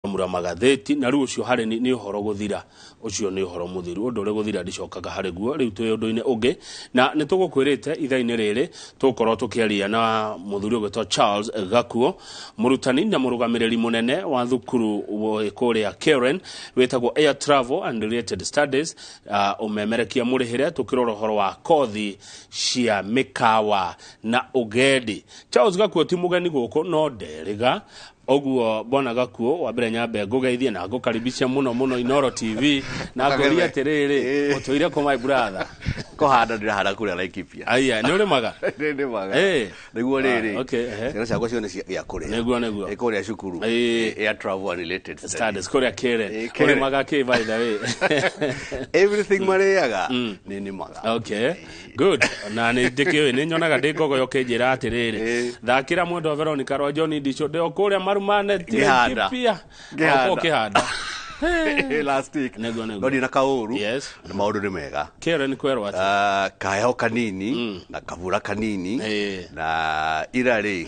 Mura magathĩti na rĩu ũcio harĩ nĩ ũhoro gũthira, ũcio nĩ ũhoro mũthiru, ũndũ ũrĩa gũthira ndicokaga harĩ guo. Rĩu twĩ ũndũ-inĩ ũngĩ na nĩ tũgũkwĩrĩte ithaa-inĩ rĩrĩ tũgũkorwo tũkĩaria na mũthuri ũgwĩtwo Charles Gakuo, mũrutani na mũrũgamĩrĩri mũnene wa thukuru kũrĩa Karen wĩtagwo Air Travel and Related Studies, ũmemerekia mũrĩhĩre, tũkĩrora ũhoro wa kothi cia mĩkawa na ũgendi. Charles Gakuo ti mũgeni gũkũ no nderĩga ũguo. Bwana Gakuo, wa mbere nyambe ngũgeithie na ngũkaribisha mũno mũno Inoro TV na ngũrie atĩrĩrĩ, ũtũire kũ, my brother? Kũhanda ndĩrahanda kũrĩa Laikipia. Aya, nĩ ũrĩmaga? Nĩ nĩmaga. Nĩguo rĩrĩ, ciana ciakwa cione gĩa kũrĩa. Nĩguo. Ĩ kũrĩa cukuru. Air Travel and Related Studies. Studies kũrĩa Karen. Karen. Ũrĩmaga kĩ, by the way? Everything marĩaga nĩ nĩmaga. Okay, good. Na nĩ ndĩkĩũĩ, nĩ nyonaga ndĩ ngogoyo ũkĩnjĩra atĩrĩrĩ, thakĩra mwendo wa Veronica rwa John Ndicho, ndĩ o kũrĩa Marumaneti. Ngĩhanda. Laikipia. Ngĩhanda. Okorwo ũkĩhanda. Last week. Nĩguo. No ndina kaũru. Na maũndũ nĩ mega. Karen kwerwo atĩ Kaheho kanini na kabura kanini na ira rĩ,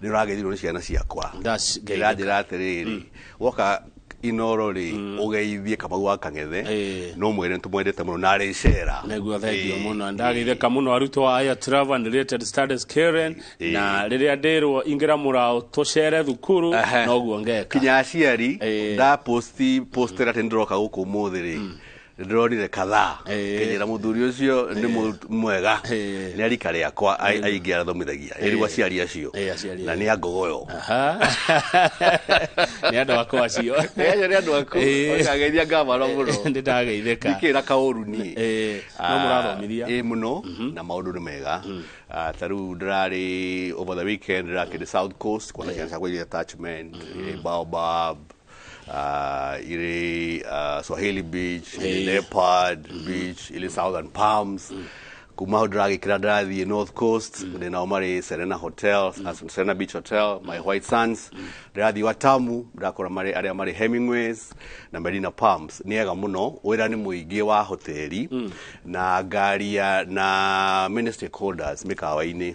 nĩ ũrageithirwo nĩ ciana ciakwa. Ndageithĩka. Ndĩranjĩra atĩrĩrĩ, woka Inoro rĩ, ũgeithie Kamau wa Kang'ethe, no mwĩre nĩtũmwendete mũno na arĩ cera. Nĩguo, thengiũ mũno, ndageithĩka mũno arutwo a Air Travel and Related Studies Karen, na rĩrĩa ndĩrwo ingĩra mũraũ tũcere thukuru, noguo ngeka. Kinya aciari, ndaposti postera atĩ nĩndĩroka gũkũ ũmũthĩ rĩ, nĩndĩronire kadhaa kĩnjĩra mũthuri ũcio nĩ mwega, nĩ arika rĩakwa, aingĩ arathomithagia ĩrĩu aciari acio. Aciari. Na nĩ angogoyo. Aha. Nĩ andũ akwa acio. Acio nĩ andũ aku. Ũkageithia ngavana mũno. Nĩ ndageithĩka. Ndikĩra kaũru niĩ. No mũrathomithia. Ĩ mũno, na maũndũ nĩ mega. Ta rĩu ndĩrarĩ over the weekend, ndĩrakĩrĩ South Coast kuona ciana ciakwa irĩ attachment, irĩ Baobab, irĩ Swahili Beach, irĩ Leopard Beach, irĩ Southern Palms. Kuma hau ndĩragĩkĩra ndĩrathiĩ North Coast, ndĩ nao marĩ Serena Hotel, Serena Beach Hotel, my White Sands. Ndĩrathiĩ Watamu, ndĩrakora marĩ arĩa marĩ Hemingways na Medina Palms. Nĩ ega mũno, wĩra nĩ mũingĩ wa hoteli na ngaria na many stakeholders mĩkawa-inĩ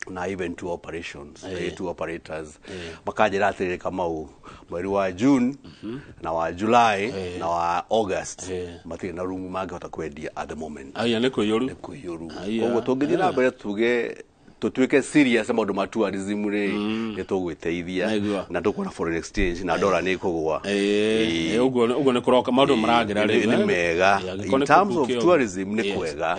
na even tour operations, tour operators, makanjĩra atĩrĩrĩ, Kamau, mweri wa June na wa July na wa August matirĩ na rumu mangĩhota kwendia at the moment. Aya, nĩ kũiyũru. Kũiyũru. Aya. Koguo tũngĩthiĩ na mbere tuge tũtuĩke serious na maũndũ ma tourism rĩ, nĩ tũgwĩteithia na tũkuona foreign exchange na dola nĩ ĩkũgũa. Ũguo nĩ kũroka maũndũ maragĩra rĩu, Nĩ eh? mega. Angĩkorwo In nĩ terms of kũbukio. tourism nĩ kwega.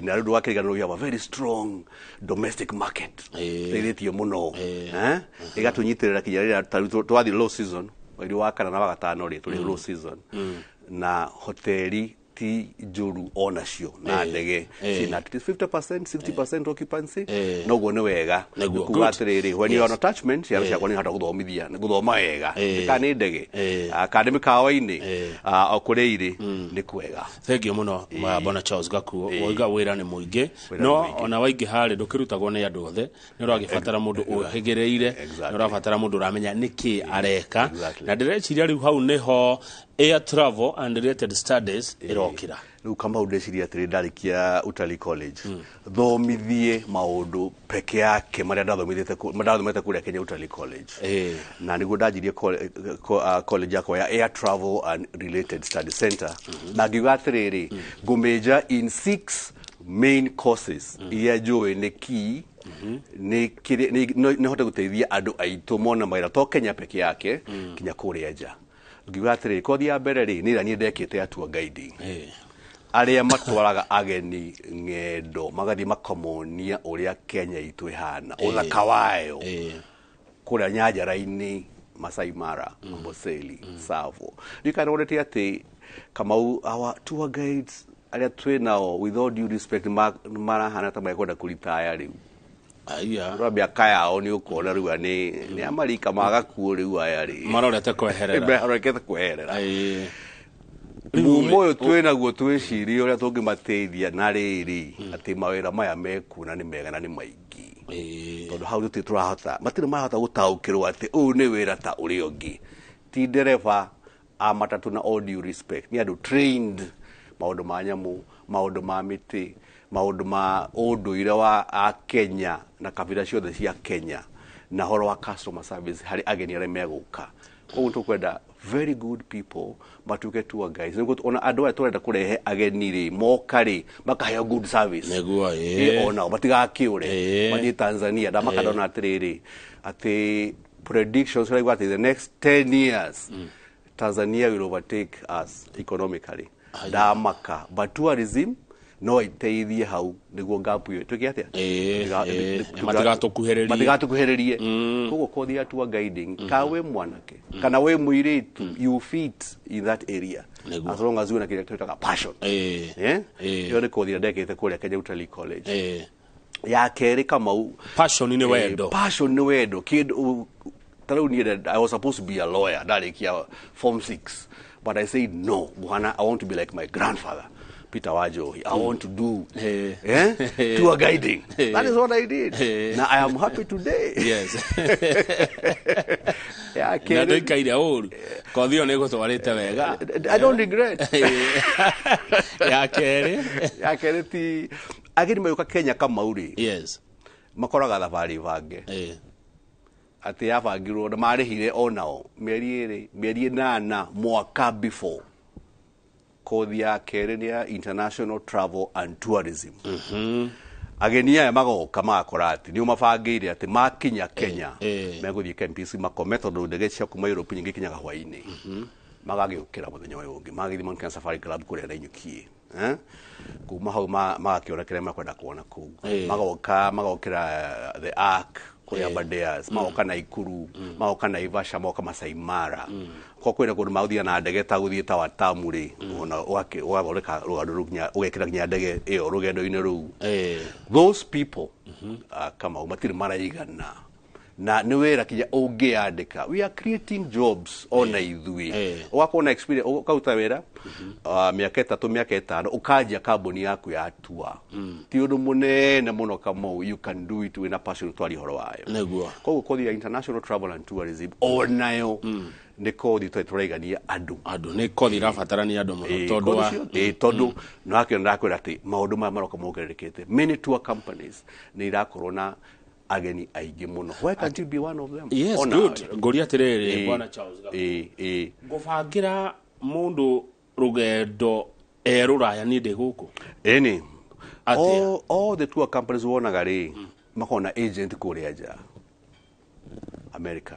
Na rĩu ndũgakĩriganĩrwo we have a very strong domestic market teithĩtie mũno. Eh? Ĩgatũnyitĩrĩra kinya rĩrĩa ta rĩu twathiĩ low season mweri wa kana na wa gatano rĩ, tũrĩ low season na hoteli ti njũru onacio na ndege ciĩna at least 50% 60% occupancy, noguo nĩ wega. Nĩguo. Nĩ kuga Good. atĩrĩrĩ, when you are on attachment, ciana ciakwa nĩ hota gũthomithia gũthoma wega, kana nĩ ndege, kana nĩ mĩkawa-inĩ, o kũrĩa irĩ nĩ kwega. Thengiũ mũno, bwana Charles Gakuo. Woiga wĩra nĩ mũingĩ, Wĩra no nĩ mũingĩ. ona waingĩ harĩ ndũkĩrutagwo nĩ andũ othe, nĩ ũragĩbatara mũndũ ũhĩgĩrĩire, nĩ ũrabatara mũndũ ũramenya nĩkĩ areka. Na ndĩreciria rĩu hau nĩho Air Travel and Related Studies ĩrokĩra. Rĩu Kamau, ndeciria atĩrĩ, ndarĩkia Utalii College thomithie maũndũ peke yake marĩa ndathomete kũrĩa Kenya Utalii College, na nĩguo ndanjirie college yakwa ya Air Travel and Related Study Center, na ngiuga atĩrĩrĩ, ngũmĩnja in six main courses iria njũĩ nĩ key, nĩ nĩ hote gũteithia andũ aitũ mona mawĩra to Kenya peke yake, kinya kũrĩa nja. Ngiuga atĩrĩrĩ, kothi ya mbere rĩ, nĩ ĩrĩa niĩ ndekĩte ya tour guiding, arĩa matwaraga ageni ng'endo magathiĩ makamonia ũrĩa Kenya itũ ĩhana, ũthaka wayo, kũrĩa nyanjara-inĩ, Masai Mara, Amboseli, Tsavo. Ndikana wonete atĩ Kamau, our tour guides arĩa twĩ nao, with all due respect, nĩ marahana ta mekwenda kũritaya rĩu. Aya. Rora mĩaka yao, nĩ ũkuona rĩu nĩ amarika magakuo rĩu aya rĩ. Marorete kweherera. Marorete kweherera. Rĩu mumo ũyũ twĩ naguo, twĩcirie ũrĩa tũngĩmateithia na rĩrĩ atĩ mawĩra maya mekuo na nĩ mega na nĩ maingĩ, tondũ hau tũtirĩ tũrahota, matirĩ marahota gũtaũkĩrwo atĩ ũyũ nĩ wĩra ta ũrĩa ũngĩ, ti ndereba a matatũ. Na all due respect, nĩ andũ trained maũndũ ma nyamũ, maũndũ ma mĩtĩ, maũndũ ma ũndũire wa a Kenya na kabira ciothe cia Kenya, na horo wa customer service harĩ ageni arĩa megũka. Koguo tũkwenda very good people matuĩke tour guides, nĩguo ona andũ aya tũrenda kũrehe ageni rĩ, moka rĩ, makaheo good service. Nĩguo, Onao matigakĩũre mathiĩ Tanzania. Ndamaka ndona atĩrĩrĩ, atĩ predictions ũraigua atĩ the next 10 years Tanzania will overtake us economically. Ndamaka, but tourism no iteithie hau nĩguo gap ĩyo ĩtuĩke atĩa? Matigatũkuhĩrĩrie. Matigatũkuhĩrĩrie. Koguo kothi ya tour guiding, ka wĩ mwanake kana wĩ mũirĩtu, you fit in that area as long as wĩna kĩrĩa twĩtaga passion. Ĩyo nĩ kothi ĩrĩa ndekĩte kũrĩa Kenya Utalii College. Ya kerĩ, Kamau, Passion nĩ wendo. Passion nĩ wendo. Kĩndũ ta rĩu niĩ, I was supposed to be a lawyer ndarĩkia form 6, but I said no, Buhana, I want to be like my grandfather Peter Wanjohi. I want to do tour guiding. That is what I did. Now I am happy today. Ya Na kerĩ, ndũikaire ũru, kothi ĩyo nĩ ĩgũtwarĩte wega. I don't regret. Ya kerĩ? Ya kerĩ, ti ageni magĩũka Kenya, Kamau rĩ, makoraga thabarĩ bange, atĩ yabangirwo na marĩhire onao mĩeri 2, mĩeri 8, mwaka before. Kothi ya kerĩ nĩ ya international travel and tourism. Ageni aya magoka magakora atĩ nĩ ũmabangĩire atĩ makinya Kenya megũthiĩ Kempinski makome, tondũ ndege cia kuma Europe nyingĩ ikinyaga hwaĩ-inĩ. Magagĩũkĩra mũthenya ũyũ ũngĩ, magagĩthiĩ Mount Kenya Safari Club kũrĩa Nanyuki, eh? Kuma hau magakĩona kĩrĩa mekwenda kuona kũu. Magoka magokĩra the Ark kũrĩa Aberdares, magoka Naikuru, magoka Naivasha, magoka Masai Mara. Ko kwĩna kũndũ magũthiĩ na ndege ta gũthiĩ ta Watamu rĩ, ona ũgathondeka rũgendo rũu nginya ũgekĩra nginya ndege ĩyo rũgendo-inĩ rũu. Those people, Kamau, matirĩ maraigana, na nĩ wĩra kinya ũngĩandĩka. We are creating jobs ona ithuĩ. Ũgakorwo na experience, ũkaruta wĩra mĩaka 3, mĩaka 5, ũkanjia kambuni yaku ya tour. Ti ũndũ mũnene mũno, Kamau. You can do it wĩna passion, twaria ũhoro wayo. Koguo kothi ya international travel and tourism onayo nĩ kothi tũrĩ tũraigania andũ. Andũ nĩ kothi irabatarania andũ mũno, tondũ wa kothi tondũ nĩwakĩona ndakwĩra atĩ maũndũ maya maroka mongererekete. Many tour companies nĩ irakorwo na ageni aingĩ mũno. Why can't you be one of them? Yes. Ona Good. Ngũria atĩrĩrĩ, bwana Charles Gakuo. Ngũbangĩra mũndũ rũgendo e rũraya, niĩ ndĩ gũkũ? Ĩni. Atĩa? All the tour companies wonaga rĩ, makoragwo na agent kũrĩa nja, America,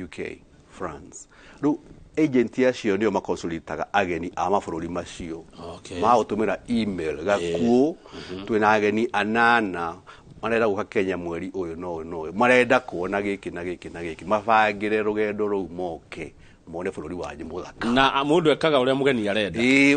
UK, France. Rĩu agent acio nĩo makonsultaga ageni a mabũrũri macio. Magũtũmĩra email, gakuo twĩna ageni anana marenda gũka Kenya mweri ũyũ na ũyũ na ũyũ, marenda kuona gĩkĩ na gĩkĩ na gĩkĩ, mabangĩre rũgendo rũu moke mone bũrũri wanyu mũthaka. Na mũndũ ekaga ũrĩa mũgeni arenda. Ĩĩ,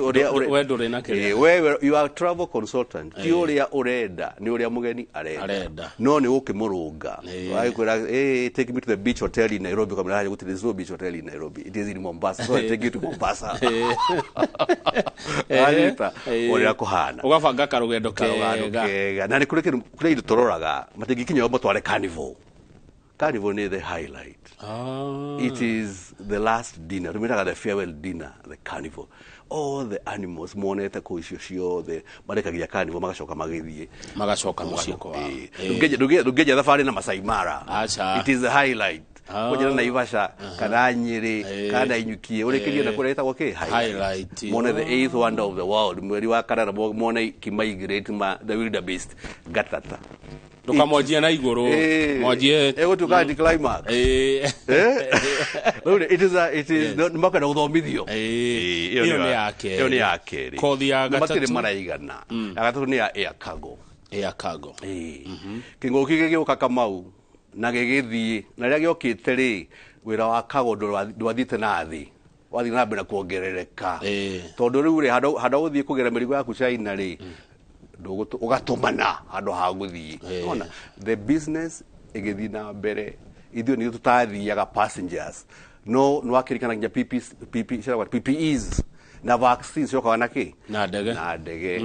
We ndũrĩ na kĩrĩa. Ĩĩ, we you are travel consultant. Ti ũrĩa ũrenda, nĩ ũrĩa mũgeni arenda. Arenda. No nĩ ũkĩmũrũnga. Wagĩkwĩra, "Hey, take me to the beach hotel in Nairobi." Ukamwĩra, "Gũtirĩ, there is no beach hotel in Nairobi, it is in Mombasa." "So I take you to Mombasa." Anyita ũrĩa kũhana. Ũgabanga karũgendo Karũgano kega. Kega. Na nĩ kũrĩ kĩndũ, kũrĩ indo tũroraga matingĩkinya matware carnival. Carnival nĩ the highlight. It is the last dinner. Tumĩtaga the farewell dinner, the carnival. All the animals monete kũu icio ciothe marekagia carnival, magacoka magĩthiĩ. Magacoka mũciĩ kwao. Ndũngĩenja thabarĩ na Masai Mara. Aca. It is the highlight. Kũnjĩra Naivasha kana Nyĩrĩ kana Nanyuki, ũrĩkĩrie na kũrĩa ĩtagwo kĩ? Highlight. Mone the eighth wonder of the world mweri wa kanana, mone kimigrate ma the wildebeest gatata. Ndũkamwanjie na igũrũ, mwanjie Ĩgũtuĩka anticlimax. Rĩu it is a, it is nĩ makwenda gũthomithio. Ĩyo nĩ ya kerĩ. Ĩyo nĩ ya kerĩ. Kothi ya Na matirĩ gatatũ? maraigana. Ya gatatũ nĩ ya air cargo. Air cargo. Kĩng'ũki gĩgĩũka, Kamau, na gĩgĩthiĩ, na rĩrĩa gĩokĩte rĩ, wĩra wa cargo ndwathiĩte na thĩ, wathiĩ na mbere kuongerereka. Tondũ rĩu rĩ, handũ ha gũthiĩ kũgĩra mĩrigo yaku China rĩ, ũgatũmana handũ ha gũthiĩ. Ona the business ĩgĩthiĩ na mbere, ithuĩ nĩ tũtathiaga passengers, no nĩ wakĩrikana nginya PP, PP, ciĩtagwo PPEs na vaccines ciokaga na kĩ? Na ndege. Na ndege.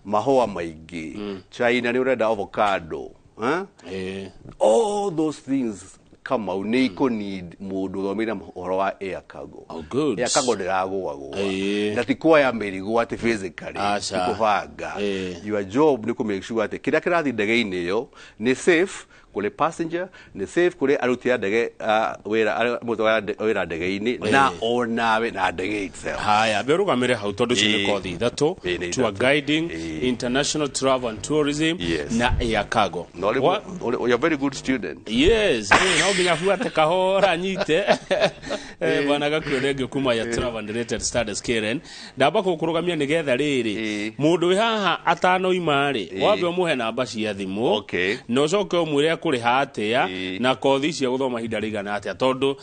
Mahũa maingĩ, China nĩ ũrenda avocado, eh? All those things, Kamau, nĩ ikũneed mũndũ ũthomeire ũhoro wa air cargo. Oh, good. Air cargo ndĩragũagũa na ti kuoya mĩrigo atĩ physically, Aca. ti kũbanga. Your job nĩ kũ make sure atĩ kĩrĩa kĩrathiĩ ndege-inĩ ĩyo nĩ safe. Kũrĩ passenger, nĩ safe kũrĩ aruti a ndege, wĩra arĩa marutaga wĩra ndege-inĩ, na onawe na ndege itself. Haya, be ũrũgamĩre hau tondũ icio nĩ kothi ithatũ: Ĩĩ, nĩ tour ithatũ. guiding, international travel and tourism na air cargo. No, you're a very good student. Yes, no nginya buate kahora nyite. Bwana Gakuo, thengio kuma ya Travel and Related Studies Karen. Ndamba gũkũrũgamia nĩgetha rĩrĩ, mũndũ wĩ haha atanoima rĩ, wambe ũmũhe namba cia thimũ na ũcoke ũmwĩre akũrĩha atĩa na kothi cia gũthoma ihinda rĩigana atĩa, tondũ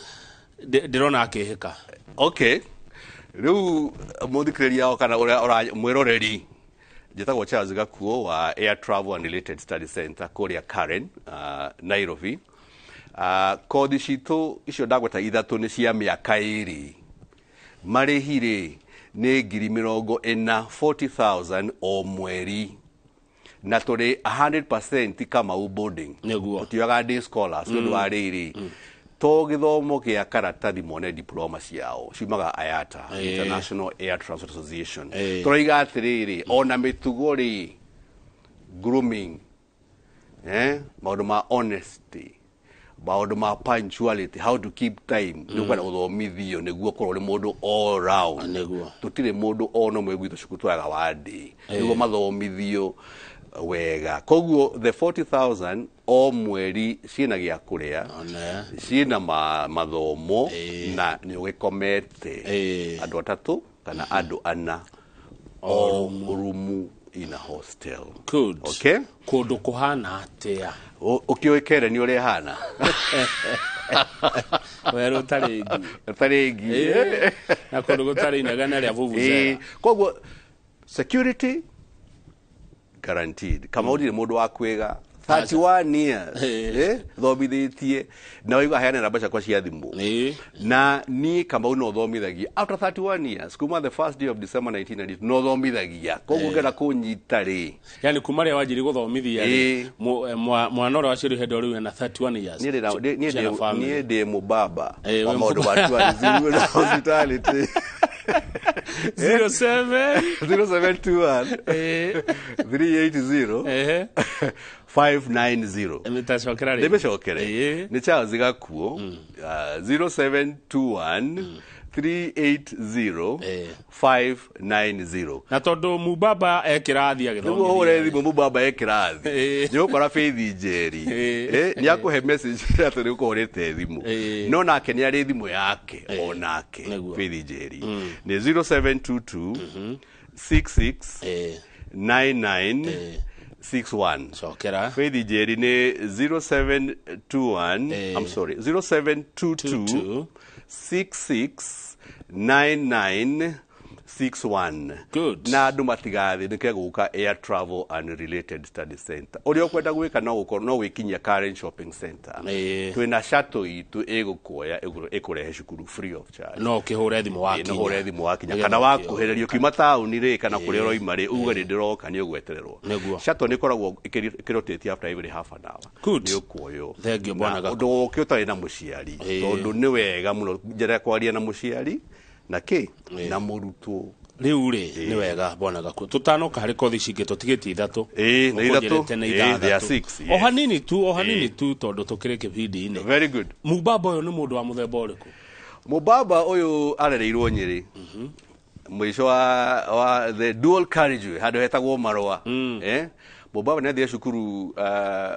ndĩrona akĩhĩka. Okay, rĩu mũthikĩrĩria o kana ũrĩa mwĩroreri, njĩtagwo Charles Gakuo wa Air Travel and Related Study Center kũrĩa Karen, Nairobi. Kothi citũ icio ndagweta ithatũ nĩ cia mĩaka 2. Marĩhi rĩ nĩ 40,000, 40,000 o mweri, na tũrĩ 100% Kamau boarding. Tũtioyaga day scholars nĩ ũndũ wa rĩrĩ, to gĩthomo gĩa karatathi mone diploma ciao ciumaga IATA, International Air Transport Association. Tũroiga atĩrĩrĩ, ona mĩtugo rĩ, grooming, maũndũ ma honesty, maũndũ ma punctuality, how to keep time, nĩ ũkwenda gũthomithio nĩguo ũkorwo ũrĩ mũndũ all round. Tũtirĩ mũndũ ona ũmwe gwitũ cukuru twaga wandĩ, nĩguo mathomithio wega. Koguo the 40,000 o mweri ciĩna gĩa kũrĩa, ciĩna mathomo, na nĩ ũgĩkomete andũ atatũ kana andũ ana o rumu in a hostel. Good. Okay? Kũndũ kũhana atĩa? Ũkĩũĩ kere nĩ ũrĩa ĩhana. Werũ ũtarĩ ngi. Ũtarĩ ngi. Na kũndũ gũtarĩ inegene rĩa vuvuzela. Koguo security guaranteed. Kamau ndirĩ mũndũ wa kwĩga, 31 years thomithĩtie, na waigua heane namba ciakwa cia thimũ. Na niĩ Kamau no thomithagia after 31 years, kuma the first day of December 1992 no thomithagia. Koguo ngenda kũnyita rĩ, Yani kuma rĩa wanjiri gũthomithia rĩ, mwana ũrĩa waciarwo hĩndĩ rĩu ena 31 years. Niĩ niĩ Ciana family. Niĩ ndĩ mũbaba wa wĩ maũndũ ma tourism na hospitality. 07 0721 380 590. Mĩtacokera rĩ. Ndĩmĩcokere. Nĩ Charles Gakuo, 0721 380 590. Na tondũ mubaba e kĩrathi Nĩguo ũhũre agĩthomithia. Thimũ mũbaba e kĩrathi, nĩ ũkora Faith Njeri nĩ akũhe message atĩ nĩ ũkũhũrĩte thimũ. No nake nĩ arĩ thimũ yake o nake. Faith Njeri nĩ 0722 66 99 61. Cokera. Faith Njeri nĩ 0721, I'm sorry, 0722 22 66 99 61. Good. Na andũ matigathĩnĩke gũka Air Travel and Related Study Center. Ũrĩa ũkwenda gwĩka no gũkorwo no gwĩkinyia Karen Shopping Center. Twĩna shuttle itũ ĩgũkuoya ĩkũrehe cukuru free of charge. No ũkĩhũre thimũ wakinya. No hũre thimũ wakinya, Nĩgetha kana ũkĩoe. wakuhĩrĩria ũkiuma taũni rĩ, kana kũrĩa ũroima rĩ, uge nĩ ndĩroka, nĩ ũgwetererwo. Shuttle nĩ ĩkoragwo ĩkĩrotate after every half an hour. Good. Nĩ ũkuoywo. Thank you, Bwana Na Gakuo. ndũgoke ũtarĩ na mũciari, tondũ nĩ wega mũno njĩra ya kwaria na mũciari na kĩ na mũrutwo. Rĩu rĩ, nĩ wega, bwana Gakuo, tũtanoka harĩ kothi cingĩ tũtigĩtie ithatũ. Ĩĩ, nĩ ithatũ. Ũkũnjĩrĩte nĩ Ĩĩ, there are ithathatũ. six, yes. O hanini tu, o hanini tu, tondũ tũkĩrĩ kĩbindi-inĩ. Very good. Mubaba ũyũ nĩ mũndũ wa mũthemba ũrĩkũ? Mũbaba ũyũ arereirwo Nyĩrĩ, mũico wa the dual carriageway, handũ hetagwo Marũa. Mũbaba nĩ athire cukuru,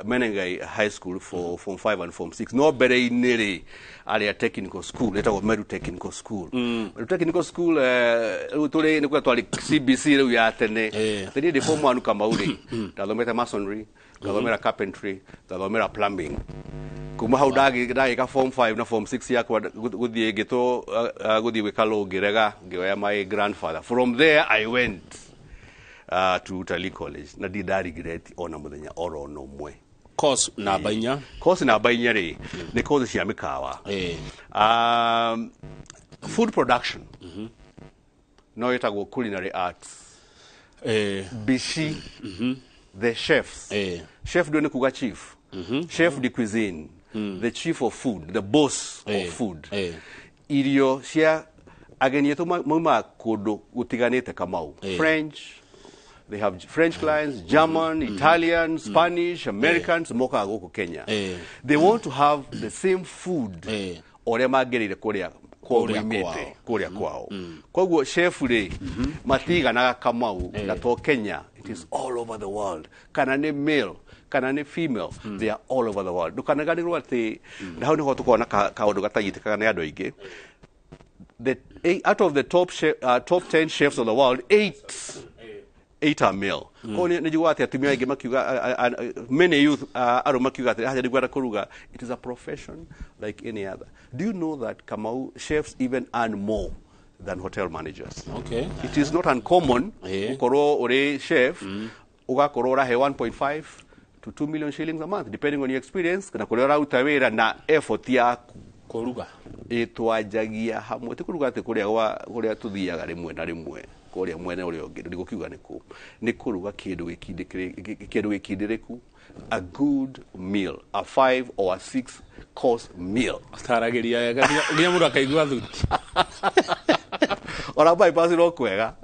Menengai High School for form 5 and form 6, no mbere-inĩ rĩ arĩ a technical school ĩtagwo Meru Technical School. Meru Technical School, rĩu tũrĩ nĩ kuga twarĩ CBC rĩu ya tene. Atĩ niĩ ndĩ form 1, Kamau rĩ, ndathomete masonry, ngathomera carpentry, ngathomera plumbing. Kuma hau ndagĩka form 5 na form 6 yakwa, gũthiĩ ngĩtwo gũthiĩ gwĩka law, ngĩrega, ngĩoya my grandfather. From there I went to Utalii College, na ndirĩ nda regret ona mũthenya oro na ũmwe. Course namba 4. Course namba 4 rĩ, nĩ course cia mĩkawa, food production, no ĩtagwo culinary arts. Bishi, the chefs. Chef ndio nĩ kuga chief, chef de cuisine, the chief of food, the boss of food. Irio cia ageni aitũ maumaga kũndũ gũtiganĩte, Kamau. French, They have French clients, German, Italian, Spanish, Americans, mokaga gũkũ Kenya. They want to have the same food ũrĩa mangĩrĩire kũrĩa kwao Kũrĩa moimĩte, kwao. kũrĩa kwao. Koguo chef rĩ, matiganaga, Kamau, na to Kenya, it is all over the world. Kana nĩ male kana nĩ female, they are all over the world. Ndũkanaganĩrwo atĩ na hau nĩho tũkoragwo na kaũndũ gatanyitĩkaga nĩ andũ aingĩ. The eight, out of the top 10 chefs of the world, eight are male. Koguo nĩ njiguaga atĩ atumia aingĩ makiuga, many youth, arũme makiuga atĩ aja nĩngwenda kũruga. It is a profession like any other. Do you know that, Kamau, chefs even earn more than hotel managers? It is not uncommon gũkorwo ũrĩ chef ũgakorwo ũrahe 1.5 to 2 million shillings a month, depending on your experience na kũrĩa ũraruta wĩra na effort yaku. Kũruga. Ĩ, twanjagia hamwe, ti kũruga atĩ kũrĩa gwa kũrĩa tũthiaga rĩmwe na rĩmwe kũrĩa mwena ũrĩa ũngĩ, ndigũkiuga nĩ kũ, nĩ kũruga kĩndũ gĩkindĩrĩku, a good meal, a five or a six course meal. Taragĩria wega nginya mũndũ akaigua thuti. Ona bypass no kwega.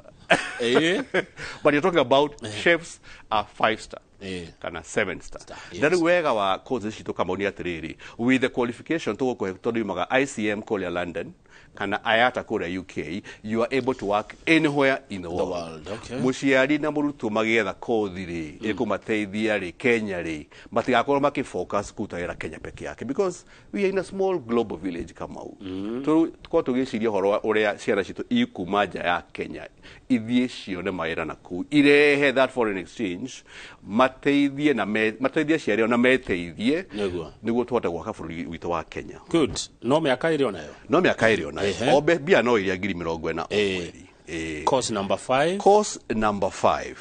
But you're talking about chefs are five star kana seven star. Na rĩu wega wa courses citũ, Kamau, nĩ atĩrĩrĩ, with the qualification tũgũkũhe, tondũ yumaga ICM kũrĩa London kana IATA kũrĩa UK, you are able to work anywhere in the world. World, okay. Mũciari na mũrutwo magĩetha kothi rĩ ĩkũmateithia rĩ Kenya rĩ, matigakorwo makĩfocus kũruta wĩra Kenya peke yake, because we are in a small global village, Kamau. Tũkorwo tũgĩciria ũhoro wa ũrĩa ciana citũ ikuma nja ya Kenya ithiĩ cione mawĩra na kũu, irehe that foreign exchange, mateithie na mateithie aciari ao na meteithie, nĩguo tũhote gwaka bũrũri witũ wa Kenya. Good. No mĩaka ĩrĩ onayo. No mĩaka ĩrĩ onayo. O mbia no iria 40,000 o mweri. Course number 5. Course number 5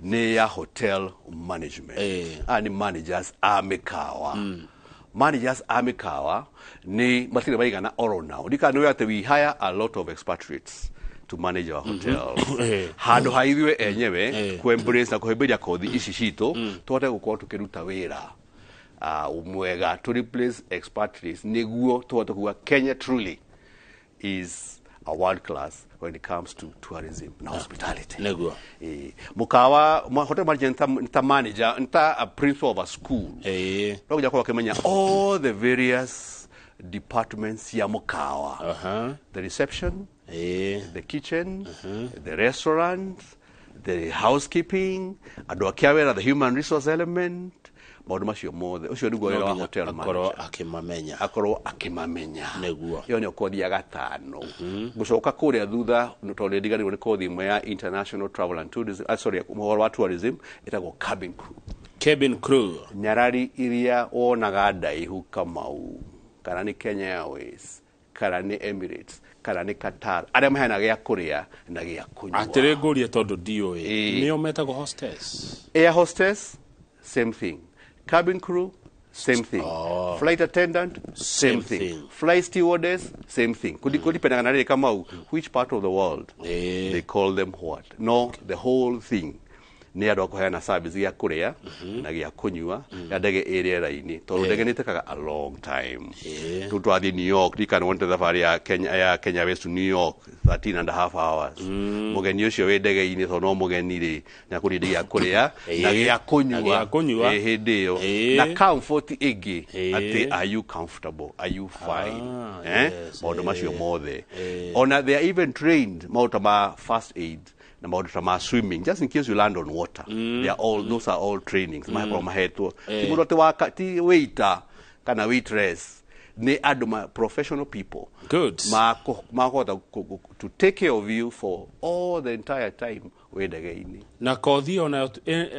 nĩ ya hotel management. Aya nĩ managers a mĩkawa. Managers a mĩkawa nĩ matirĩ maigana oro nao. Ndikana nĩ atĩ we hire a lot of expatriates to manage our hotels handũ ha ithuĩ enyewe ku embrace na kũhĩmbĩria kothi ici citũ, tũhote gũkorwo tũkĩruta wĩra mwega to replace expatriates, nĩguo tũhote kuga Kenya truly is a world class when it comes to tourism na hospitality. Mukawa hotel manager nĩ ta manager, nĩ ta a principal of a school. No nginya korwo akĩmenya all the various departments ya mukawa, the reception, the kitchen, the restaurant, the housekeeping, andũ akia wĩra, the human resource element, maũndũ macio mothe. Ũcio nĩguo wĩra wa hotel akorwo manager. Akĩmamenya. Akorwo akĩmamenya. Ĩyo nĩyo kothi ya gatano. Gũcoka kũrĩa thutha, tondũ nĩ ndiganĩirwo nĩ kothi ĩmwe ya international travel and tourism, sorry, ũhoro wa tourism, ĩtagwo cabin crew. Cabin crew. Nyarari iria wonaga ndaihu, Kamau, kana nĩ Kenya Airways kana nĩ Emirates kana nĩ Qatar, arĩa maheanaga gĩa kũrĩa na gĩa kũnyua. Atĩrĩ, ngũrie tondũ ndiũĩ, nĩo metagwo hostess? Air hostess, same thing. Cabin crew, same thing. Flight attendant, same Same thing. thing. Flight stewardess, same thing. Kudipendaga na rĩrĩ, Kamau, which part of the world they call them what. No, the whole thing nĩ andũ a kũheana service gĩa kũrĩa na gĩa kũnyua ya ndege ĩ rĩera-inĩ, tondũ ndege nĩ ĩtekaga a long time. Rĩu twathiĩ New York, ndikana wonete thabarĩ ya Kenya Airways to New York, 13 and a half hours. Mũgeni ũcio wĩ ndege-inĩ, tondũ no mũgeni rĩ, nĩ akũrĩa gĩa kũrĩa na gĩa Na kũnyua gĩa kũnyua. Hĩndĩ ĩyo na comfort ĩngĩ, atĩ are you comfortable, are you fine? Maũndũ macio mothe. Ona they are even trained maũndũ ta ma first aid na maũndũ ta ma swimming, just in case you land on water. They are all Those are all trainings makorwo mahetwo. Ti mũndũ atĩ waka ti waiter kana waitress, nĩ andũ ma professional people makũhota to take care of you for all the entire time wĩ ndege-inĩ. Na kothi onayo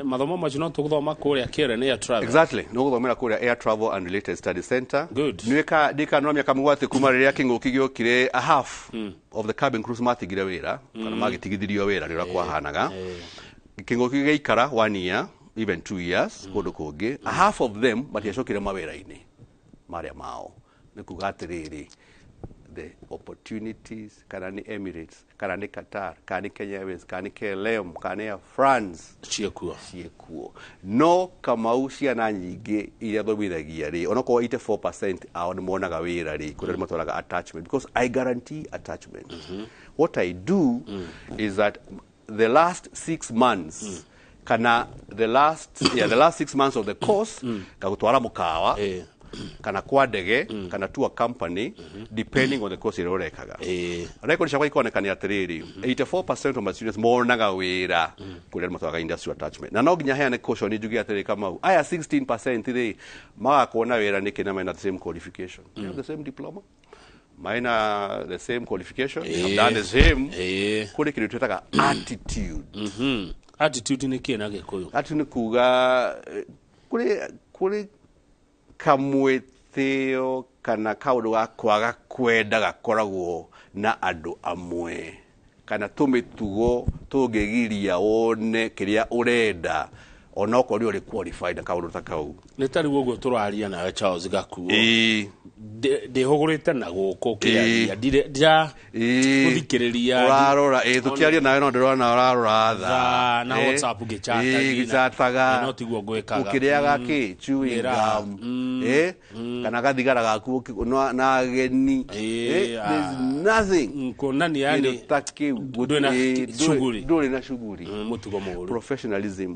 mathomo macio no tũgũthoma kũrĩa Karen Air Travel? Exactly, no gũthomera kũrĩa Air Travel and Related Study Center. Nĩwĩka ndikano mĩaka mũgwatĩ kuma rĩrĩa kĩng'ũki gĩokire, a half of the cabin crews matigire wĩra kana magĩtigithirio wĩra nĩ ũrĩa kwahanaga. Kĩng'ũki gĩgĩikara one year, even 2 years kũndũ kũngĩ, a half of them matiacokire mawĩra-inĩ marĩa mao. Nĩ kuga atĩrĩrĩ, the opportunities, kana nĩ Emirates kana nĩ Qatar kana nĩ Kenya Airways kana nĩ KLM kana nĩ Air France, ciĩkuo. Ciĩkuo. No Kamau, ciana nyingĩ iria thomithagia rĩ, onokorwo 84% ao nĩ monaga wĩra rĩ, kũrĩa nĩ matwaraga attachment, because I guarantee attachment. What I do is that The last 6 months kana the last 6 months of the course ngagũtwara mũkawa kana kwa ndege kana to a company, depending on the course ĩrĩa ũrekaga. Record ciakwa ikoneka nĩ atĩrĩrĩ, 84% of my students monaga wĩra kũrĩa matwaraga industrial attachment. Na no nginya heane caution, njuge atĩrĩ, Kamau, aya 16% rĩ, magakuona wĩra nĩkĩ na mena the same qualification? They have the same diploma, mena the same qualification, they have done the same. Kũrĩ kĩndũ twĩtaga attitude. Attitude nĩ kĩ na Gĩkũyũ? Attitude nĩ kuga kũrĩ kamwĩtĩo kana kaũndũ ga kwaga kwenda gakoragwo na andũ amwe, kana tũmĩtugo tũngĩgiria wone kĩrĩa ũrenda onokorwo nĩ ũrĩ qualified na kaũndũ ta kau. Nĩ ta rĩu ũguo tũraria nawe, Charles Gakuo, ndĩhũgũrĩte na gũkũ kĩaria ndira gũthikĩrĩria. Ũrarora, ĩ, tũkĩaria nawe no ndĩrona ũrarora thaa thaa. Na WhatsApp ngĩchatagia ngĩchataga. No tiguo ngwĩkaga. Ũkĩrĩaga kĩ chewing Mĩraa. gum, kana gathigara gaku na ageni. There's nothing Kuonania yani kĩndũ ta kĩu. Ndũrĩ na shughuli. Ndũrĩ na shughuli. Mũtugo mũũru. Professionalism,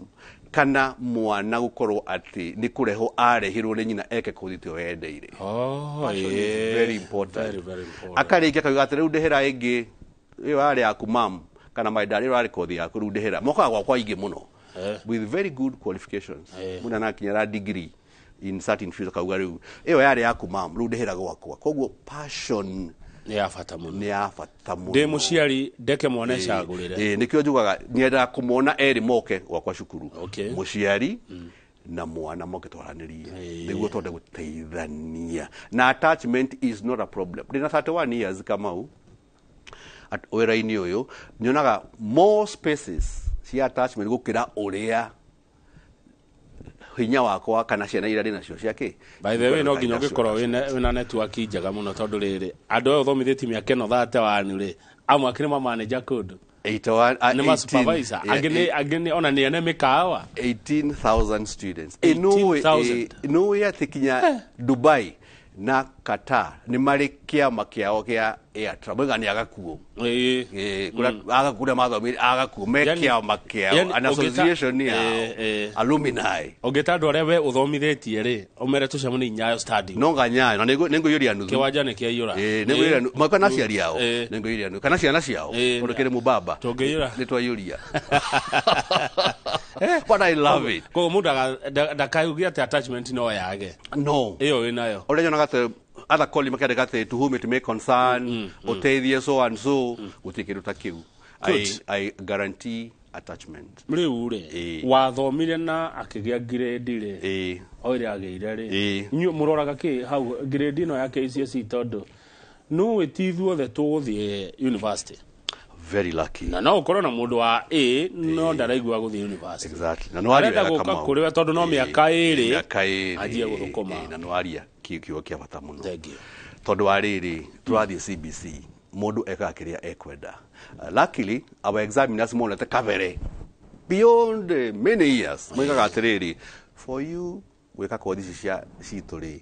kana mwana gũkorwo atĩ nĩ kũrehwo arehirwo nĩ nyina eke kothi tĩo yendeire. Passion is very important. Very, very important. Akarĩkia akauga atĩ rĩu ndĩhĩra ĩngĩ ĩyo yarĩ yaku mam, kana my dad, ĩyo yarĩ kothi yaku, rĩu ndĩhĩra. Mokaga gwakwa aingĩ mũno with very good qualifications. Mũndũ anakinyĩra degree in certain fields, akauga rĩu ĩyo yarĩ yaku mam, rĩu ndĩhĩra gwakwa. Koguo passion Nĩ ya bata mũno. Nĩ ya bata mũno. Ndĩ mũciari ndeke mwana ecagũrĩre. Ĩ, nĩkĩo njugaga nyendaga kũmona erĩ moke gwakwa cukuru, mũciari na mwana moke twaranĩrie nĩguo tũhote gũteithania. Na attachment is not a problem. Ndĩna 31 years, Kamau, wĩra-inĩ ũyũ nyonaga more spaces cia attachment gũkĩra ũrĩa hinya wakwa kana ciana iria ndĩ nacio cia kĩ. By the way, no nginya ũngĩkorwo wĩna network njega mũno, tondũ rĩrĩ, andũ aya ũthomithĩtie mĩaka ĩno 31 rĩ, amwe akĩrĩ ma manager kũndũ, 81, nĩ ma 18, supervisor, yeah, angĩ nĩ ona nĩ ene mĩkawa. 18,000 students. Nũĩ 18,000. Nũĩ atĩ kinya Dubai na Qatar nĩ marĩ kĩama kĩao kĩa AIRTRA, moiga nĩ agakuo. Kũrĩa agakuo mathomire, agakuo me kĩama kĩao, yani an association yao, alumni. Ũngĩta andũ arĩa we ũthomithĩtie rĩ, ũmere tũcemanie Nyayo Stadium. No nganyayo na nĩngũiyũria nuthu. Kĩwanja nĩ kĩaiyũra. Nĩngũiyũria nuthu maka na aciari ao. Nĩngũiyũria nuthu kana ciana ciao, tondũ kĩrĩ mũbaba. Tũngĩiyũra. Nĩ twaiyũria, but I love it. Koguo mũndũ ndakauge atĩ attachment no yage. No. Ĩyo wĩnayo. Ũrĩa nyonaga atĩ other colleague makĩandĩka atĩ to whom it may concern, ũteithie so and so, gũtirĩ kĩndũ ta kĩu. Good. I guarantee attachment. Rĩu rĩ, wathomire na akĩgĩa grade rĩ, oire agĩire rĩ, inyuĩ mũroraga kĩ hau grade ĩno ya KCSE? Tondũ nũĩ ti ithuothe tũgũthiĩ university. Very lucky. Na no ũkorwo na mũndũ wa A no ndaraigua gũthiĩ university. Exactly, na nĩwaria Arenda wega, gũka Kamau. kũrĩ we tondũ no mĩaka ĩrĩ mĩaka ĩrĩ anjie gũthũkũma. Na nĩwaria kiugo kĩa bata mũno. Thank you. Tondũ wa rĩrĩ, tũrathiĩ CBC, mũndũ ekaga kĩrĩa ekwenda. Luckily our examiners monete kabere beyond many years, moigaga atĩrĩrĩ, for you gwĩka kothi ici cia citũ rĩ,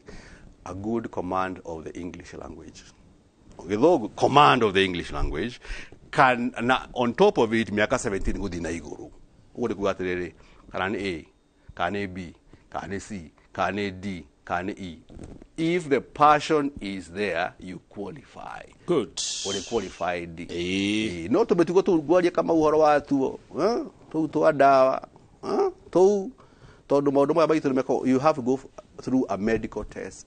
a good command of the English language, gĩthũngũ, command of the English language, can na on top of it mĩaka 17 gũthiĩ na igũrũ. Ũguo nĩ kuga atĩrĩrĩ, kana nĩ A, kana nĩ B, kana nĩ C, kana nĩ D, kana nĩ E, if the passion is there, you qualify. Good. Ũrĩ qualified. No tũmĩtugo tũu ngwaria kama ũhoro watuo, eh? Tũu twa ndawa, eh? Tũu tondũ maũndũ maya maitũ nĩmeko, you have to go through a medical test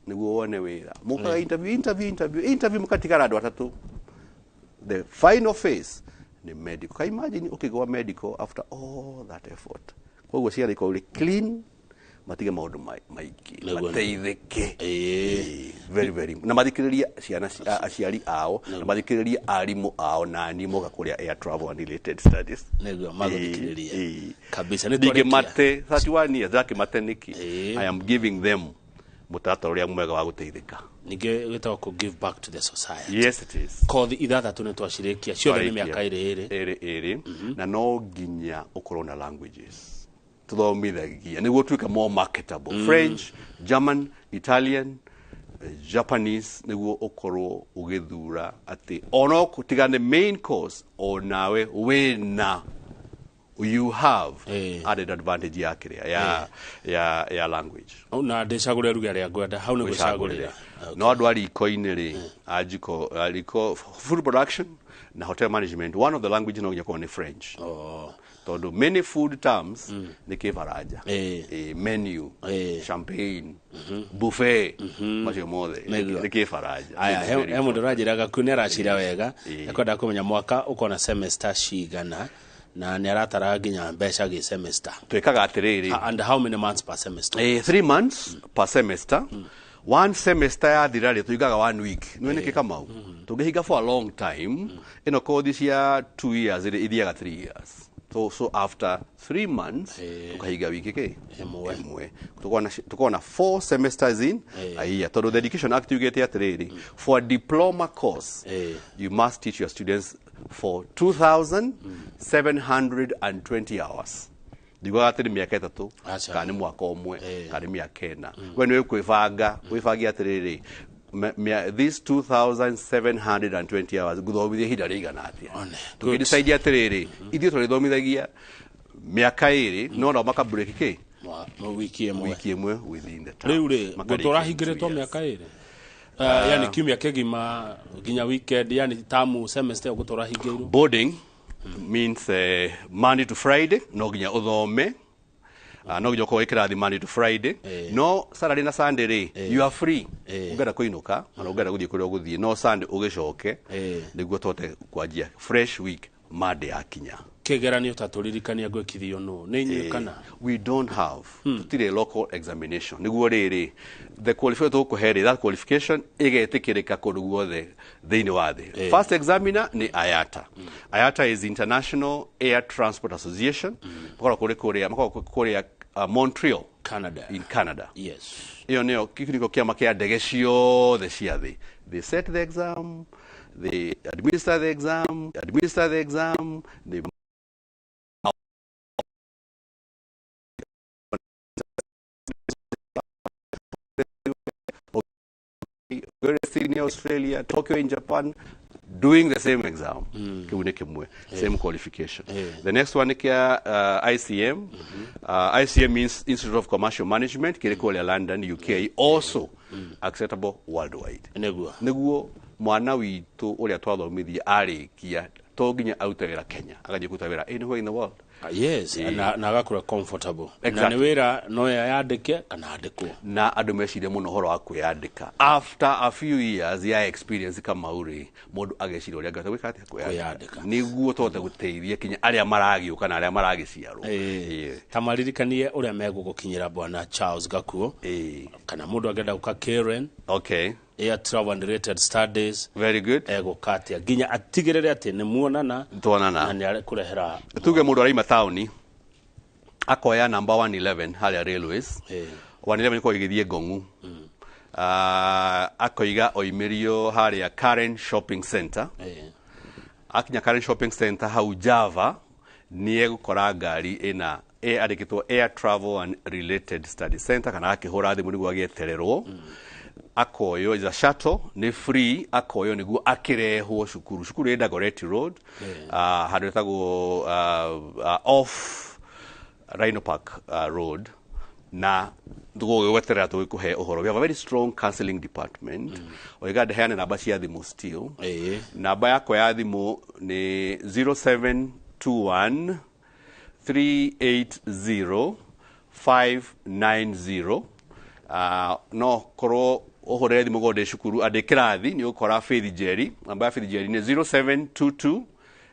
nĩguo wone wĩra. Mũkaga interview, interview, interview, interview, mũkatigara andũ atatũ. The final phase nĩ medical. Ka imagine ũkĩgwa medical after all that effort. Koguo ciana ikorwo irĩ clean, matige maũndũ maingĩ, mateithĩke. Very, very, na mathikĩrĩrie ciana aciari ao, na mathikĩrĩrie arimũ ao, na niĩ moka kũrĩa air travel and related studies. Nĩguo magũthikĩrĩria. Kabisa, nĩ twarĩkia. Ndingĩmate 31 years ndakĩmate nĩkĩ? I am giving them mũtaratara ũrĩa mwega wa gũteithĩka. Ningĩ wĩtagwo kũ give back to the society. Yes, it is. Kothi ithathatũ nĩ twacirĩkia ciothe, nĩ Twarĩkia. mĩaka ĩrĩ ĩrĩ. Ĩrĩ ĩrĩ, na no nginya ũkorwo na languages tũthomithagia nĩguo tuĩke more marketable: French, German, Italian, Japanese, nĩguo ũkorwo ũgĩthura atĩ ono tiga nĩ main course, onawe wĩna, you have added advantage ya kĩrĩa ya language. Na ndĩcagũre ruga ĩrĩa ngwenda, hau nĩ gwĩcagũrĩra. No andũ a riko-inĩ rĩ, a jiko, a riko, food production na hotel management, one of the language no nginya korwo nĩ French. Tondũ many food terms nĩ Kĩbaranja. Menu, champagne, buffet, macio mothe nĩ Kĩbaranja. Aya, It's he very he mũndũ important. ũranjĩra Gaku nĩ aracira wega, ekwenda kũmenya mwaka ũkona semester cigana, na nĩ aratara nginya mbeca gĩ semester. Twĩkaga atĩrĩrĩ. And how many months per semester? 3 months per semester. One semester yathira rĩ, tũigaga one week. Nĩ nĩkĩ, Kamau? Tũngĩhinga for a long time, ĩno kothi cia 2 years rĩ, ithiaga 3 years. So after 3 months tũkahinga wiki kĩ? Ĩmwe. Ĩmwe. Tũkorwo na four semesters in a year, tondũ the Education Act yugĩte atĩrĩrĩ, for a diploma course you must teach your students for 2720 hours. Ndiugaga atĩ nĩ mĩaka 3 Aca. kana nĩ mwaka ũmwe kana nĩ mĩaka 4. We nĩ kwĩbanga, wĩbange atĩrĩrĩ, this 2720 hours ngũthomithia ihinda rĩigana atĩa. One. Tũkĩdecide atĩrĩrĩ, ithuĩ tũrĩthomithagia mĩaka 2, no nao maka break kĩ? Wiki ĩmwe. Wiki ĩmwe within the term. Rĩu rĩ, Makarĩkia ngũtũra in two hingĩrĩtwo years. mĩaka 2, yani kiumia kĩgima nginya weekend, yani tamu semester ũgũtũra hingĩirwo. Boarding means Monday to Friday no nginya ũthome. No nginya ũkorwo wĩ kĩrathi Monday to Friday, no Saturday na Sunday rĩ, you are free. Ũngĩenda kũinũka kana ũngĩenda gũthiĩ kũrĩa ũgũthiĩ, no Sunday ũgĩcoke nĩguo tũhote kwanjia fresh week Monday yakinya. Kĩgeranio, ta tũririkania, gwĩkithio nũ, nĩ inyuĩ kana? We don't have, tutire local examination. Nĩguo rĩrĩ, the qualification tũgũkũhe rĩ, that qualification ĩgetĩkĩrĩka kũndũ guothe thĩinĩ wa thĩ. First examiner nĩ IATA. IATA is International Air Transport Association. Makoragwo kũrĩ kũrĩa, makoragwo kũrĩa Montreal Canada. In Canada. Ĩyo nĩyo kĩkuniko kĩama kĩa ndege ciothe cia thĩ. They set the exam, they administer the exam, administer the exam, they go to Sydney, Australia, Tokyo in Japan, doing the same exam. Kĩu nĩ kĩmwe, same qualification. The next one nĩ kĩa ICM. ICM means Institute of Commercial Management, kĩrĩ kũrĩa London, UK, also acceptable worldwide. Nĩguo mwana witũ ũrĩa twathomithia arĩkia, to nginya arute wĩra Kenya, agathiĩ kũruta wĩra anywhere in the world. Yes, na agakũra comfortable na Exactly. nĩ wĩra no yandĩke kana andĩkwo. Na andũ mecirie mũno ũhoro wa kwĩyandĩka. After a few years ya experience, Kamau rĩ, mũndũ ageciria ũrĩa angĩhota gwĩka atĩa? Kwĩyandĩka. Nĩguo tũhote gũteithia kinya arĩa maragĩũka na arĩa maragĩciarwo. Ta maririkanie ũrĩa megũgũkinyĩra, bwana Charles Gakuo, kana mũndũ angĩenda gũka Karen Air Travel and Related Studies, Very good. egũka atĩa nginya atigĩrĩre atĩ nĩ muonana Tuonana. na nĩ arekũrehera? Tuge mũndũ araima taũni, akoya namba 111 harĩa railways. 111 ĩkoragwo ĩgĩthiĩ Ngong'u. Akoiga oimĩrio harĩa Karen Shopping Center. Akinya Karen Shopping Center hau Java, nĩ egũkora ngari ĩna ĩandĩkĩtwo Air Travel and Related Study Center, kana akĩhũra thimũ nĩguo agĩetererwo, akoyo is a shuttle, nĩ free, akoyo nĩguo akĩrehwo cukuru. Cukuru ĩ Dagoretti Road, handũ ĩtagwo off Rhino Park Road, na tũgũgĩgweterera tũgĩkũhe ũhoro. We have a very strong counseling department. Oiga ndeheane namba cia thimũ still. Namba yakwa ya thimũ nĩ 0721 380 590. No korwo ũhũrĩre thimũ korwo ndĩ cukuru, andĩ kĩrathi, nĩ ũgũkora Faith Njeri. Namba ya Faith Njeri nĩ 0722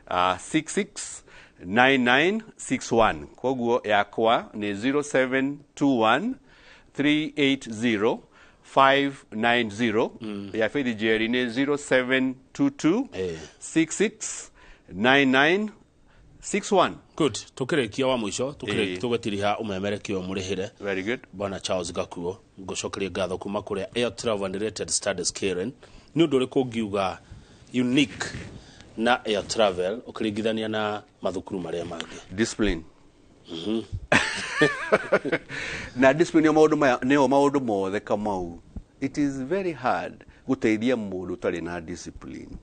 66 9961. Koguo yakwa nĩ 0721 380 590, ya Faith Njeri nĩ 0722 66 9961. Good. Tukĩrĩkia wa mũico, tũgĩtiriha ũmemerekio mũrĩhĩre. Very good. Bwana Charles Gakuo, ngũcokeria ngatho kuma kũrĩa Air Travel and Related Studies Karen. Nĩ ũndũ ũrĩkũ ũngiuga unique na Air Travel ũkĩringithania na mathukuru marĩa mangĩ? Discipline. Na discipline nĩyo maũndũ maya, nĩyo maũndũ mothe, Kamau. It is very hard guteithia mundu utari na discipline.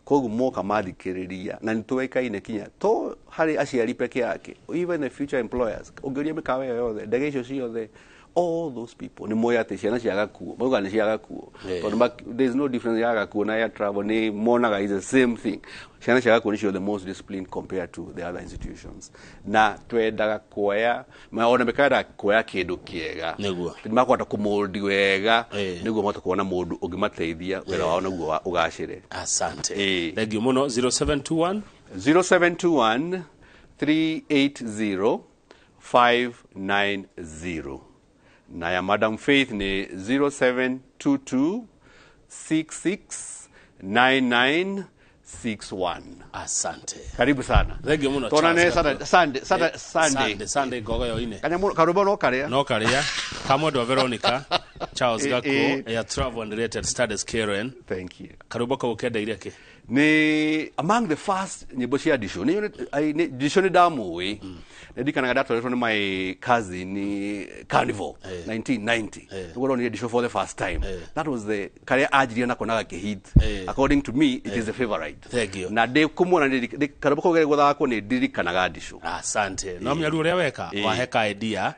Koguo moka mathikiriria na nituikaine kinya to hari aciari peke yake, even the future employers, ungiuria mikawa ĩyo yothe, ndege icio ciothe, all those people ni moya ati ciana cia Gakuo mauga ni cia Gakuo, tondu there is no difference ya Gakuo na ya travel, ni monaga is the same thing. Ciana cia Gakuo nicio the most disciplined compared to the other institutions, na twendaga kuoya ona mekaenda kuoya kindu kiega makwenda kumoldi wega niguo mahote kuona mundu ungimateithia wira wao niguo ugacire. Asante, thank you muno. 0721 0721 380 590 na ya Madam Faith ni 0722 669961. Asante. Karibu sana. Thank you muno. Tuonane Sunday, Sunday. Sunday gogo ine. Kanyamu karubo no karia. No karia. Kamwe Veronica Charles Gakuo ya Travel and Related Studies Karen. Thank you. Karubo ka ukenda iria ke. Ni among the first nyimbo cia Ndicũ. Ni Ndicũ ni ndamũĩ. Ndirikanaga ndatwaritwo ni my cousin ni Carnival 1990. Niguo ndonire Ndicũ for the first time. That was the karia anjirie nako na gakĩhit. According to me it is the favorite. Thank you. Na ndi kumuona ndi karubo kau gũthakwo ni ndirikanaga Ndicũ. Asante. No mnyaru uria weka waheka idea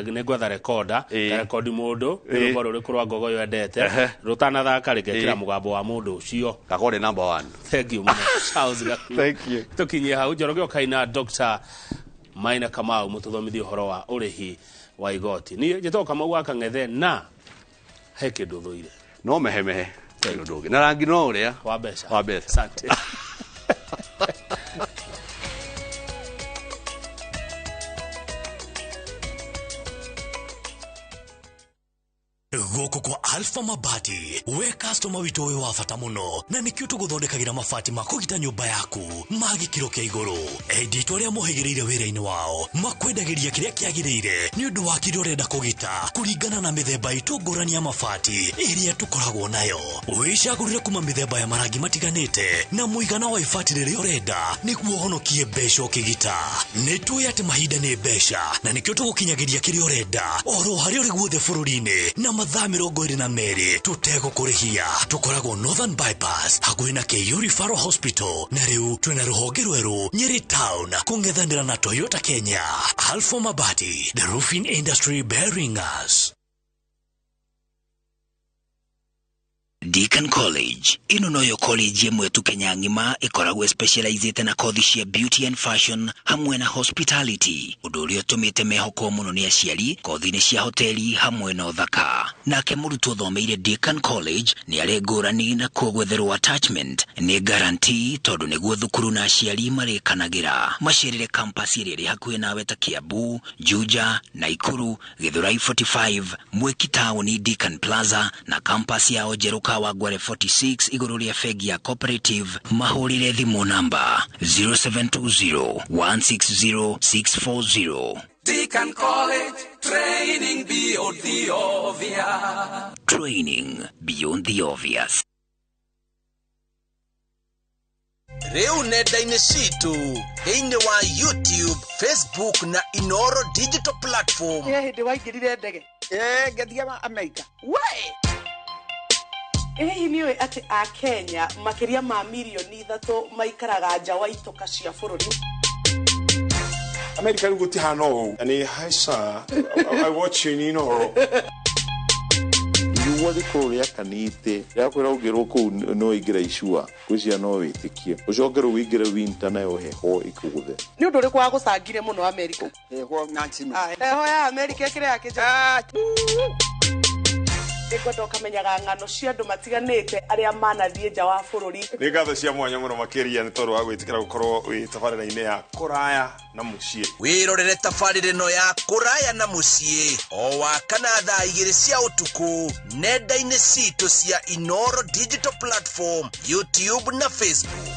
ni gwetha recorder, rekodi mundu rwimbo ruriku rwa Ngogoyo yendete rutanathaka rĩgekĩra mũgambo wa mũndũ ũcio kakore number 1. Thank you muno Charles Gakuo. Thank you. Tukinyie hau Njoroge Okaina Dr. Maina Kamau mututhomithie uhoro wa urihi wa igoti. Ni njĩtagwo Kamau wa Kang'ethe na he kĩndũ thũire no mehemehe kĩndũ ũngĩ na rangi no ũrĩa wa mbeca. Wa mbeca. Asante. Gũkũ kwa Alpha Mabati, we customer witũ wĩ wa bata mũno na nĩkĩo tũgũthondekagĩra mabati ma kũgita nyũmba yaku ma gĩkĩro kĩa igũrũ. Endi arĩa mohĩgĩrĩire wĩra-inĩ wao makwendagĩria kĩrĩa kĩagĩrĩire nĩ ũndũ wa kĩrĩa ũrenda kũgita kũringana na mĩthemba itũ ngũrani ya mabati ĩrĩa tũkoragwo nayo. Wĩcagũrĩre kuma mĩthemba ya marangi matiganĩte na mũigana wa ibati rĩrĩa ũrenda nĩguo ũhonokie mbeca ũkĩgita. Nĩ tũĩ atĩ mahinda nĩ mbeca na nĩkĩo tũgũkinyagĩria kĩrĩa ũrenda oro harĩa ũrĩ guothe bũrũri-inĩ na mathaa 22 tutegũkũrĩhia. Tũkoragwo Northern Bypass hakuhĩ na KU Referral Hospital na rĩu twĩna rũhonge rwerũ Nyeri Town kũng'ethanĩra na Toyota Kenya. Alpha Mabati, the roofing industry bearing us. Deacon College ino noyo college ĩmwe tu Kenya ng'ima ĩkoragwo specializĩte na kothi cia beauty and fashion hamwe na hospitality, ũndũ ũrĩa ũtũmĩte mehokwo mũno nĩ aciari kothi-inĩ cia hoteli hamwe na ũthaka. Nake mũrutwo ũthomeire Deacon College nĩ arĩ ngũrani na kuo gwetherwo attachment nĩ guarantee tondũ nĩguo thukuru na aciari marĩkanagĩra. Macerere campus ĩrĩa ĩrĩ hakuhĩ nawe ta Kiambu, Juja, Naikuru, Githurai 45, Mwiki Town, Deacon Plaza na campus yao njerũ Kawangware 46 igũrũ rĩa bengi ya Cooperative. Mahũrĩre thimũ namba 0720 160 640. Deacon College, training beyond the obvious. Training beyond the obvious. Rĩu nenda-inĩ citũ thĩinĩ wa YouTube, Facebook na Inoro digital platform. He hĩndĩ waingĩrire ndege? Ngĩthiĩ Amerika. We! Hihi nĩ ũĩ atĩ a Kenya makĩria ma mirioni 3 maikaraga nja wa itoka cia bũrũri? Amerika rĩu gũtihana ũũ. Nĩ haica, I watch you in Inoro. Riũa rĩkorwo rĩakanĩte rĩakwĩra ũngĩrwo kũu no ingĩra icua ngwĩciria no wĩtĩkie ũcoke rĩu ũingĩre winter nayo heho ĩkũgũthe. Nĩ ũndũ ũrĩkũ wagũcangire mũno Amerika? Heho Nancy. Heho ya Amerika ĩkĩrĩ ya kĩnja. Nĩngwenda ũkamenyaga ng'ano cia andũ matiganĩte arĩa manathiĩ nja wa bũrũri. Nĩ ngatho cia mwanya mũno makĩria nĩ tondũ wa gwĩtĩkĩra gũkorwo wĩ tabarĩra-inĩ ya kũraya na mũciĩ. Wĩrorere tabarĩra ĩno ya kũraya na mũciĩ o wa kana thaa 2 cia ũtukũ nenda-inĩ citũ cia Inoro digital platform, YouTube na Facebook.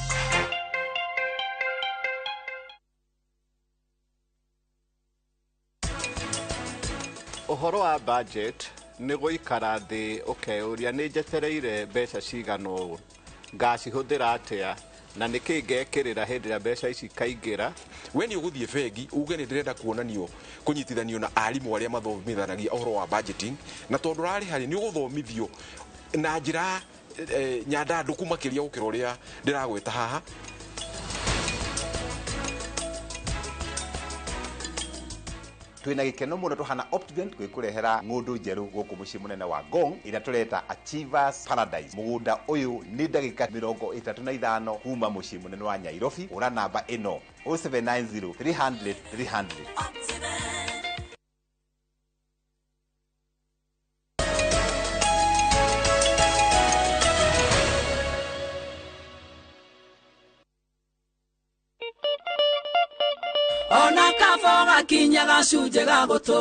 Ũhoro wa budget nĩ gũikara thĩ ũkeyũria nĩ njetereire mbeca cigana ũũ, ngacihũthĩra atĩa, Na nĩkĩ ngekĩrĩra hĩndĩ ĩrĩa mbeca ici ikaingĩra. We nĩ ũgũthiĩ bengi uge nĩ ndĩrenda kuonanio kũnyitithanio na arimũ arĩa mathomithanagia ũhoro wa budgeting, na tondũ ũrarĩha rĩ, nĩ ũgũthomithio na njĩra nyandandũku makĩria gũkĩra ũrĩa ndĩragwĩta haha. Twina gikeno muno tuhana Optivent gwikurehera ng'undu njeru guku mucii munene wa Ngong ira tureta Achievers Paradise. Mugunda uyu ni ndagika 35 kuma mucii munene wa Nairobi. Ura namba ino 0790 300 300. Ona kabo gakinya gacunjĩ ga gũtũ.